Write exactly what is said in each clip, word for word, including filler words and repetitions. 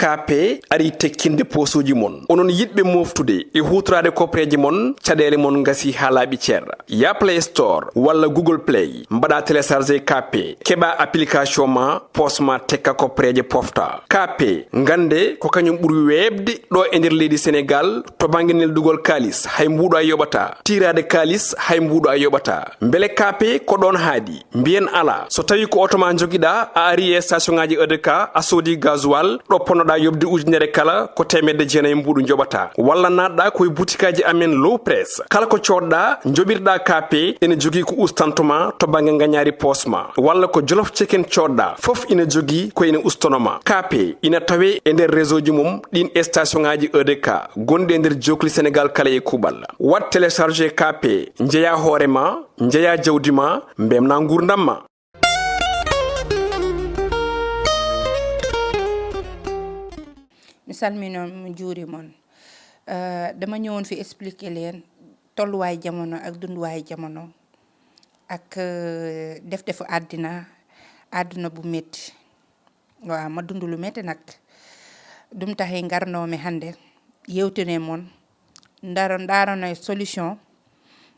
K P ari tekkinde poosuuji mon. Onon yiɗɓe mooftude e huutoraade kopreeje mon, caɗeele mon ngasi haa laaɓi cer. Ya Play Store walla Google Play, mbaɗa télécharger K P, keɓa application ma, poos ma tekka kopreeje pofta. K P, ngannde ko kañum ɓuri weeɓde ɗo e nder leydi Senegaal to bannge neldugol kaalis, hay mbuuɗo a yoɓata. Tiiraade kaalis, hay mbuuɗo a yoɓata. Mbele K P ko ɗoon haaɗi? Mbiyen alaa. So tawii ko oto ma njogiɗaa, a ari e station ŋaaji E D K, a soodi gasoil, ɗo ponnoɗaa yoɓde ujunere kala, ko teemedde jeenayi mbuuɗu njoɓataa. Walla naatɗaa ko e butikaaji amen Low Press. Kala ko coodɗaa, njoɓirɗaa K P, ene jogii ko ustanto ma to bannge ngañaari poos ma. Walla ko Jolof Chicken coodɗaa, fof ina jogii ko ina ustono ma. K P ina tawee e nder réseau ji mum ɗin e station ŋaaji E D K gonɗi e nder jookli Senegaal kala e kuuɓal. Waɗ télécharger K P, njeyaa hoore ma, njeyaa jawdi ma, mbemnaa nguurndam ma. Mi salmino, mi juuri mon. Eh, dama ñëwoon fi expliquer leen tolluwaay jamono ak dunduwaay jamono ak, eh, def-defu àddina, àdduna bu métti. Waaw, ma dund lu métti nag. Ɗum taxi ngarnoomi hannde yewtine mon, ndaro ndarono solution,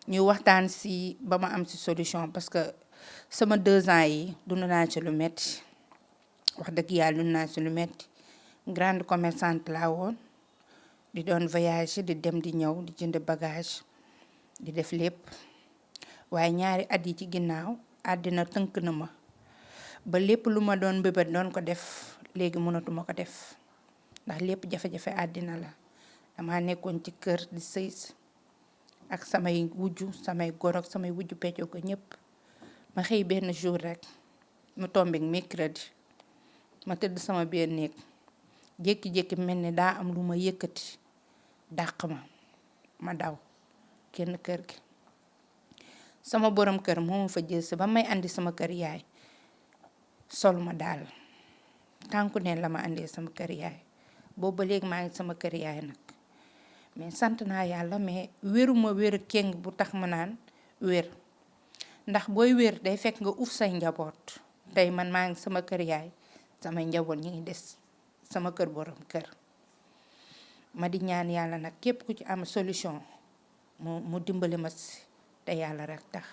ñu waxtaan si ba ma am si solution, parce que sama deux ans yi dund naa ci lu métti. Wax dëgg Yàlla, dund naa ci lu métti. Grande commerçante laa woon, di doon voyage, di dem di ñëw, di jënd bagage, di def lépp. Waaye ñaari at yi ci ginnaaw, àddina tënk na ma ba lépp lu ma doon mbébét doon ko def, léegi mënatuma ko def, ndax lépp jafe-jafe àddina la. Dama nekkoon ci kër di sëy si ak samay wujju, samay goro ak samay wujju peccoo ko ñépp. Ma xëy benn jour rek, mu tombeek mercredi, ma tëdd sama biir néeg, jékki-jékki mel ni daa am lu ma yëkkati, dàq ma, ma daw génn kër gi. Sama borom kër moo ma fa jël si ba may andi sama kër yaay, sol ma daal, tànku neen la ma andee sama kër yaay. Boobu ba léegi maa ngi sama kër yaay nag, mais sant naa Yàlla, mais wéruma wér kéng bu tax ma naan wér, ndax booy wér day fekk nga uuf say njaboot. Tey man maa ngi sama kër yaay, samay njaboot ñi ngi des sama kër borom kër. Ma di ñaan Yàlla nag, képp ku ci am solution, mu mu dimbali ma si te Yàlla rek tax,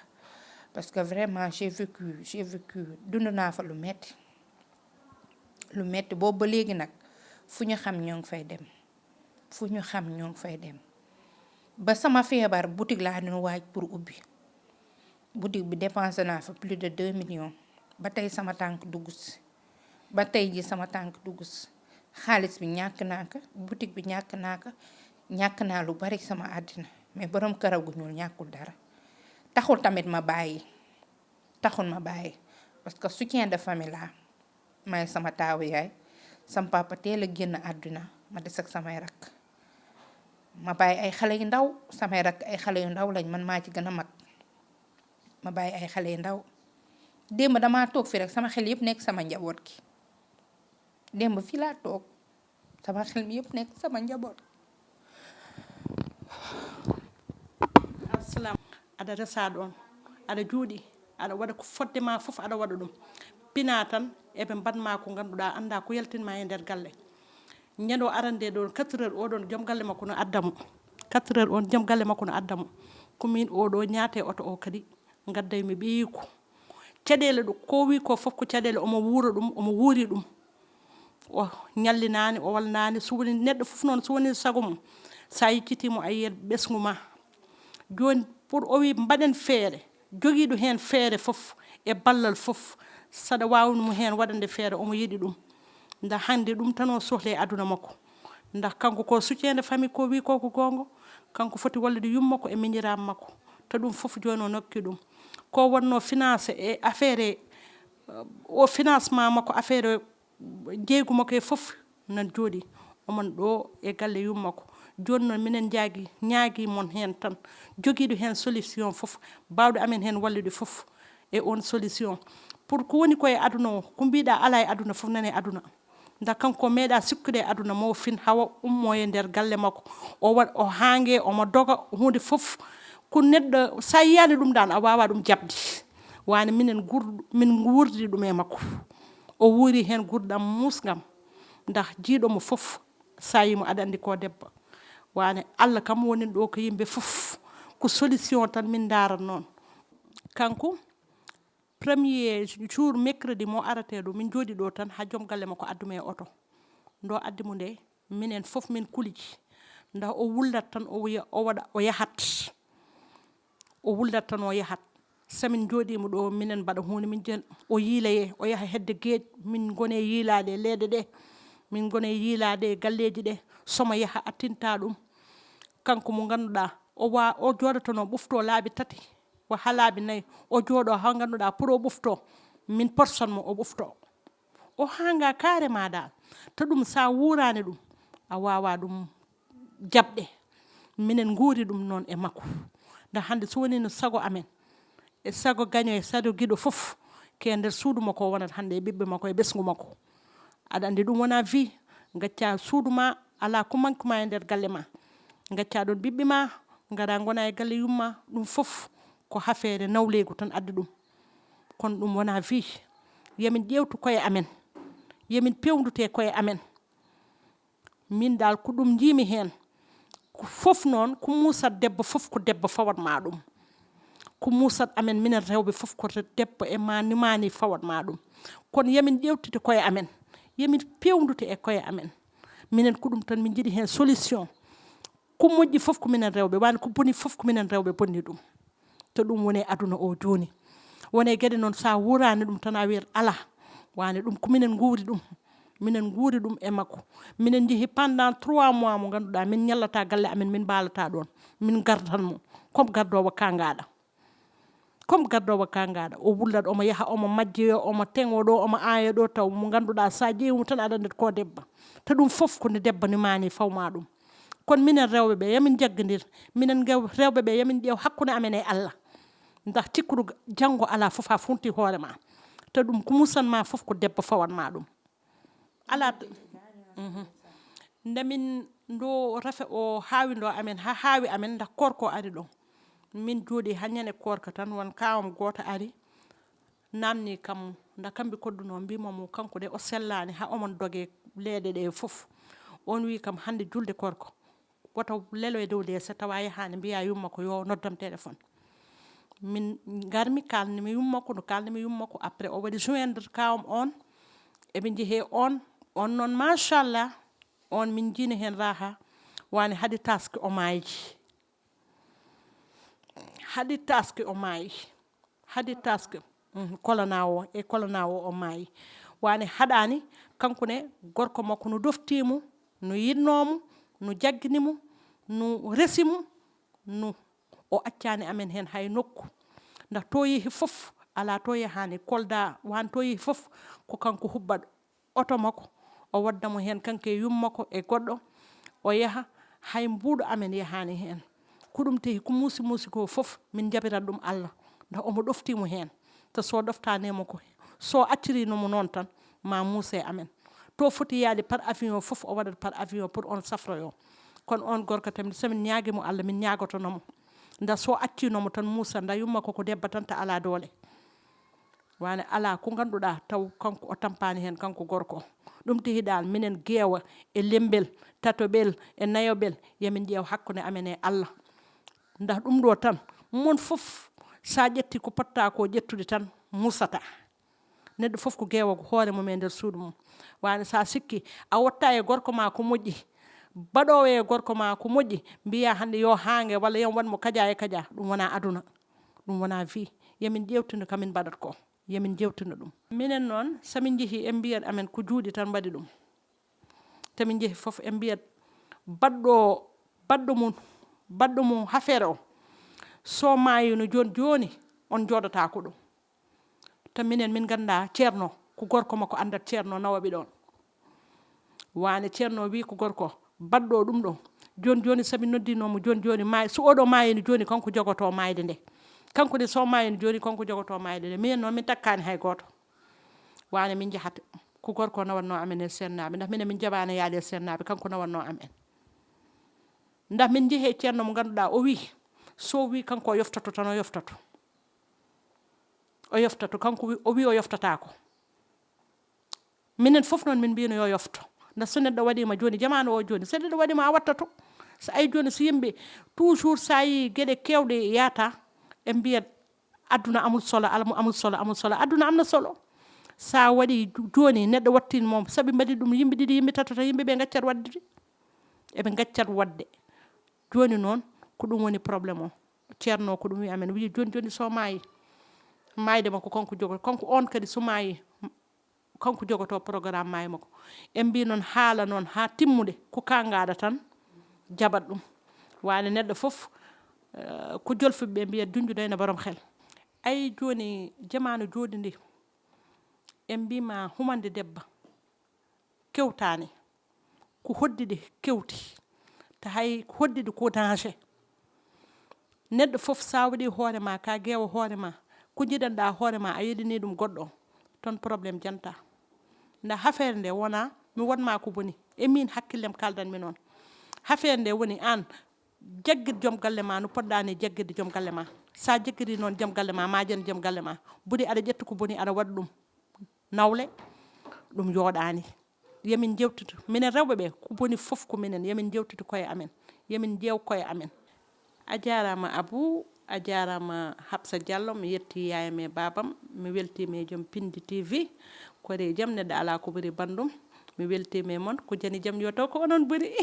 parce que vraiment j'ai vécu, j'ai vécu, dund naa fa lu metti, lu metti. Boobu ba léegi nag, fu ñu xam ñoo ngi fay dem, fu ñu xam ñoo ngi fay dem. Ba sama feebar, boutique laa doon waaj pour ubbi, boutique bi dépensé naa fa plus de deux millions, ba tey sama tànk dugg si, ba tey ji sama tànk dugg si. Xaalis bi ñàkk naa ko, boutique bi ñàkk naa ko, ñàkk naa lu bari sama àddina, mais borom karaw gu ñuul ñàkkul dara. Taxul tamit ma bàyyi, taxul ma bàyyi, parce que soutien de famille laa. May sama taawu yaay, sama papa teel a génn àdduna, ma des ak samay rakk. Ma bàyyi ay xale yu ndaw, samay rakk ay xale yu ndaw lañ, man maa ci gën a mag. Ma bàyyi ay xale yu ndaw. Démb damaa toog fi rek, sama xel yëpp nekk sama njaboot gi. Démb fii laa toog, sama xel mi yëpp nekk sama njaboot. Assalam. Aɗa resa ɗon, aɗa juuɗi, aɗa waɗa ko fodde ma fof, aɗa waɗa ɗum. Pina tan, eɓe mbaɗ ma ko ngannduɗaa, annda ko yaltin ma e nder galle. Ñande o arande ɗon, quatre heures, oɗon joom galle makko no adda mo. Quatre heures, on joom galle makko no adda mo. Ko min oɗo ñaate oto o kadi, ngadday mi ɓeyiiko. Caɗeele ɗo, ko wi ko fof ko caɗeele, omo wuura ɗum, omo wuuri ɗum. O ñallinaani, o walnaani, so woni neɗɗo fof noon, so woni sago mum, so a yeccitiimo, a yiyat ɓesngu ma. Jooni, pour o wi mbaɗen feere, jogiiɗo heen feere fof e ballal fof, saɗa waawnumo heen waɗande feere, omo yiɗi ɗum. Nda hannde ɗum tan o sohli e aduna makko. Nda kanko ko soutien de famille, ko wi ko ko goonga, kanko foti wallude yumma makko e miñiraaɓe makko. To ɗum fof jooni o nokki ɗum. Ko wonno finance e affaire, o financement makko, affaire jeygu makko e fof nan jooɗi, omon ɗo e galle yumma makko. Jooni noon minen njaagi, ñaagi mon heen tan, jogiiɗo heen solution fof, baawɗo amen heen wallude fof e on solution. Pour ko woni ko e aduna o, ko mbiɗa ala e aduna fof nane aduna. Nda kanko meeɗa sikkude e aduna mo fin hawa ummo e nder galle makko. O waɗ, o hange, omo doga, hunde fof. Ko neɗɗo, sa yiyani ɗum dan, a wawa ɗum jaɓde. Wani minen gur-, min wurdi ɗum e makko. O wuuri heen gurdam musgam. Ndax jiiɗo mo fof, so a yii mo, aɗa anndi ko debbo. Waane Allah kam woni ɗo ko yimɓe fof, ko solution tan min ndaarat noon. Kanko, premier jour mercredi mo aratee ɗo, min njooɗi ɗo tan, haa joom galle makko addu mi e oto. Ndo addi mo nde, minen fof min kuliji. Ndax o wullat tan, o wiya, o waɗa, o yahat. O wullat tan, o yahat. So min njooɗiima ɗo, minen mbaɗa huunde, min jen-, o yiiloyee, o yaha hedde geej, min ngone yiilaade e leeɗe ɗe, min ngone yiilaade e galleeji ɗe, so mo yaha attinta ɗum. Kanko mo ngannduɗaa, o wa-, o jooɗotono ɓufto laabi tati, wa haa laabi nayi, o jooɗo haa ngannduɗaa pour o ɓufto, min porson mo o ɓufto. O hanga carrément daal. To ɗum, so a wuuraani ɗum, a waawaa ɗum jaɓde. Minen nguuri ɗum noon e makko. Nda hannde so woni no sago amen, e sago gaño, e sago giɗo fof, ke nder suudu makko o wonata hannde e ɓiɓɓe makko e ɓesngu makko. Aɗa anndi ɗum wona vie, ngacca suudu ma, alaa ko manque ma e nder galle ma. Ngacca ɗon ɓiɓɓe ma, ngara ngona e galle yumma, ɗum fof ko hafeere nawleegu tan addi ɗum. Kono ɗum wona vie. Yamin ƴeewtu koye amen. Yamin pewndute koye amen. Min dal ko ɗum njiimi heen. Ko fof noon, ko muusat debbo fof ko debbo fawat ma ɗum. Ko muusat amen minen rewɓe fof ko re-, debbo e ma nimani fawat ma ɗum. Kono yamin ƴeewtite koye amen. Yamin pewndute e koye amen. Minen ko ɗum tan min njiɗi heen solution. Ko moƴƴi fof ko minen rewɓe, wano ko boni fof ko minen rewɓe bonni ɗum. To ɗum woni e aduna o jooni. Woni e geɗe noon, so a wuuraani ɗum tan, a wiyat alaa. Wano ɗum ko minen nguuri ɗum. Minen nguuri ɗum e makko. Minen njehi pendant trois mois mo ngannduɗaa, min ñallata galle amen, min mbaalata ɗoon. Min ngardan mo. Comme gardoowo kangaɗa. Comme gardoowo kangaɗa. O wullat, omo yaha, omo majjoyo, omo teŋo ɗo, omo aayo ɗo, taw mo ngannduɗaa, so a ƴeewi mo tan, aɗa anndi ko debba. To ɗum fof ko nde debba ni mani fawma ɗum. Kono minen rewɓe ɓe, yamin njaggandir. Minen ngew-, rewɓe ɓe, yamin ƴeew hakkunde amen e Allah. Ndax cikkuɗo janngo alaa fof a funti hoore ma. To ɗum ko musan ma fof ko debbo fawat ma ɗum. Alaa t-, mhm. Nde min ndo rafe o haawi ndo amen, ha haawi amen, ndax koorko ari ɗo. Min jooɗi ha ñande koorka tan, won kaawam gooto ari, namni kam, nda kambi kodduno, mbimo mo kanko de o sellaani, ha omon doge leeɗe ɗe fof. On wi kam hannde julde koorko. Woto lelo e dow leese, tawa yahaani, mbiya yumma ko yo noddam téléphone. Min ngarmi, kalnimi yumma ko, no kalnimi yumma ko. Après, o waɗi joindre kawam on, eɓe njehe on, on noon, machallah, on min njiino heen raha, wani haɗi taske o maayi. Haɗi taske o maayi. Haɗi taske, mhm, kolana o, e kolana o, o maayi. Wani haɗani, kanko ne, gorko makko no doftimo, no yiɗnomo, no jaggini mo, no resi mo, no o accani amen heen hay nokku. Nda to yehi fof, ala to yahani, Kolda, wani to yehi fof, ko kanko hubbaɗo oto makko, o wadda mo heen, kanko e yumma ko e goɗɗo, o yaha, hay mbuuɗo amen yahaani heen. Ko ɗum tahi ko muusi muusi ko fof, min njaɓirat ɗum Allah, ndax omo ɗoftii mo heen. Te so ɗoftaani mo ko, so accirino mo noon tan, ma muuse amen. To foti yaade par avion fof, o waɗat par avion pour on safroyo. Kono on gorko tamit, so min ñaagi mo Allah, min ñaagotono mo. Nda so accino mo tan, muusa, nda yumma ko ko debba tan, ta ala doole. Wani ala ko ngannduɗaa taw kanko o tampaani heen, kanko gorko. Ɗum tahi dal minen geewa e lembel, tatoɓel e nayoɓel, yamin ƴeew hakkunde amen e Allah. Ndax ɗum ɗo tan, mon fof, sa ƴetti ko potta ko ƴettude tan, musata. Neɗɗo fof ko geewa ko hoore mum e nder suudu mum. Wani sa sikki, a wotta e gorko ma ko moƴƴi, baɗowo e gorko ma ko moƴƴi, mbiya hannde yo haange walla yo waɗ mo kaja e kaja, ɗum wona aduna. Ɗum wona vie. Yamin ƴeewtino ka min mbaɗat ko. Yamin jewtino ɗum. Minen noon, so min njehi, en mbiyat amen ko juuɗe tan mbaɗi ɗum. To min njehi fof, en mbiyat baɗɗo, baɗɗo mum, baɗɗo mum hafeere o, so maayino jooni jooni, on njooɗotaako ɗum. To minen, min ngannda ceerno, ko gorko makko anndat ceerno nawaɓe ɗoon. Waane ceerno wi ko gorko baɗɗo ɗum ɗo. Jooni jooni, so mi noddino mo jooni jooni, maay-, so oɗo maayino jooni, kanko jogoto maayde nde. Kanko de, so maayino jooni, kanko jogoto maayde nde. Minen noon, min takkaani hay gooto. Waane min njahata. Ko gorko nawatno amen e seennaaɓe. Ndax minen min njaɓaani yaade e seennaaɓe, kanko nawatno amen. Ndax min njehi e ceerno mo ngannduɗaa, o wi, so wi kanko o yoftoto tan, o yoftoto. O yoftoto, kanko wi, o wi o yoftataako. Minen fof noon min mbino yo yofto. Nda so neɗɗo waɗima joni, jamaanu o joni, so neɗɗo waɗima a wattato. So ay joni, so yimɓe toujours sa yi geɗe kewɗe yata, ɓe mbiyat aduna amul solo, alamu amul solo, amul solo. Aduna amna solo. Sa waɗi ju-, joni neɗɗo wattin mom, sabi mbaɗi ɗum yimɓe ɗiɗi, yimɓe tato, tan yimɓe ɓe gaccat wadde. Eɓe gaccat wadde. Joni noon, ko ɗum woni problème o. Ceerno ko ɗum wi amen, wi joni joni so maayi, maayde makko kanko jogo, kanko on kadi so maayi, kanko jogoto programme maayi makko. En mbi noon haala noon ha timmude, ko ka ngaada tan jaɓat ɗum. Wani neɗɗo fof, eh, ko jolfuɓe ɓe mbiyat junjuɗo ene borom xel. Ay joni jamaanu jooɗi ndi, en mbima humande debba kewtani, ko hoddiɗi kewti, ta hay ko hoddiɗi ko danger. Neɗɗo fof sa waɗi hoore ma, ka geewa hoore ma, ko jiɗanɗa hoore ma, a yeɗini ɗum goɗɗo, toon problème janta. Nda hafeere nde wona mi wonma ko boni, e min hakkillem kaldanmi noon. Hafeere nde woni an jaggir joom galle ma no poɗɗani jaggirde joom galle ma. Sa jaggiri noon joom galle ma, ma jan joom galle ma. Boni aɗa ƴetta ko boni aɗa waɗa ɗum nawle, ɗum yooɗani. Yamin jewtito. Minen rewɓe ɓe, ko boni fof ko minen. Yamin jewtito koye amen. Yamin jeew koye amen. A jarama Abou, a jarama Hapsa Diallo, mi yetti yayam e babam, mi weltima e joom Pindi T V. Kore jam neɗɗo ala ko ɓuri bandum. Mi weltima e mon, ko jani jam yo taw ko onon ɓuri.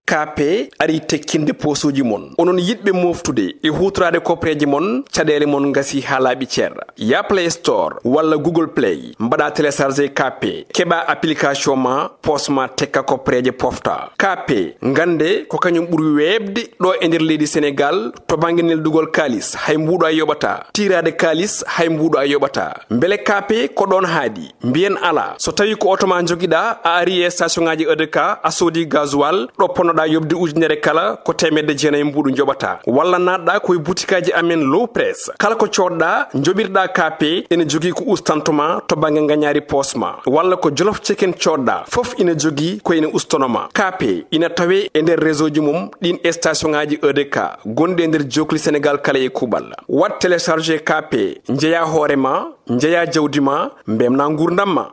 K P ari tekkinde poosuuji mon. Onon yiɗɓe moftude e huutoraade kopreeje mon, caɗeele mon ngasi haa laaɓi cer. Yah Play Store walla Google Play, mbaɗa télécharger K P, keɓa application ma, poos ma tekka kopreeje pofta. K P, ngannde ko kañum ɓuri weeɓde ɗo e nder leydi Senegaal to bannge neldugol kaalis, hay mbuuɗo a yoɓataa. Tiiraade kaalis, hay mbuuɗo a yoɓataa. Mbele K P ko ɗoon haaɗi? Mbiyen alaa. So tawii ko oto ma njogiɗaa, a arii e station ŋaaji E D K, a soodii gasoil, ɗo ponnoɗaa yoɓde ujunere kala ko teemedde jeenayi mbuuɗu njoɓataa. Walla naatɗaa ko e butikaaji amen Low Press. Kala ko coodɗaa, njoɓirɗaa K P, ene jogii ko ustantoo ma to bannge ngañaari poos ma. Walla ko Jolof Chicken coodɗaa, fof ina jogii ko ene ustanoo ma. K P ina tawee e nder réseau ji mum ɗiin e station ŋaaji E D K gonɗi e nder jookli Senegaal kala e kuuɓal. Waɗ télécharger K P, njeyaa hoore ma, njeyaa jawdi ma, mbeltinaa nguurndam ma.